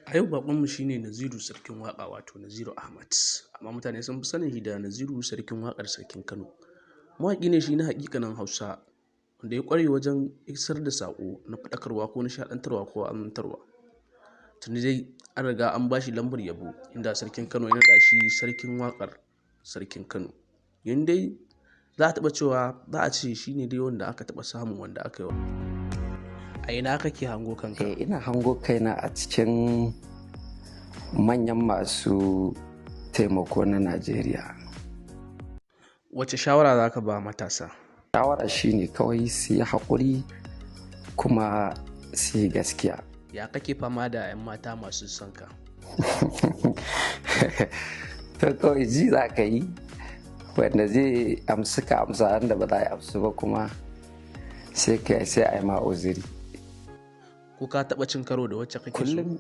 A yau baƙonmu shi ne Naziru Sarkin Waƙa, wato Naziru Ahmad, amma mutane sun fi sanin shi da Naziru Sarkin Waƙar Sarkin Kano. Mawaƙi ne shi na haƙiƙanin Hausa wanda ya ƙware wajen isar da saƙo na faɗakarwa ko nishaɗantarwa ko wa'azantarwa. Tuni dai an riga an ba shi lambar yabo, inda Sarkin Kano ya naɗa shi Sarkin Waƙar Sarkin Kano. Yanzu dai za a taɓa cewa za a ce shi ne dai wanda aka taɓa samu wanda aka yi wa. A ina kake hango kanka? Eh, ina hango kaina a cikin manyan masu taimako na Najeriya. Wace shawara za ka ba matasa? Shawara shine kawai su yi haƙuri kuma su yi gaskiya. Ya kake fama da 'yan mata masu son ka? To, kawai ji za ka yi, wanda zai amsu ka amsa, wanda ba za a amsu ba kuma sai ka sai a yi ma uzuri. Ko ka taɓa cin karo da wacce kake so? Kullum.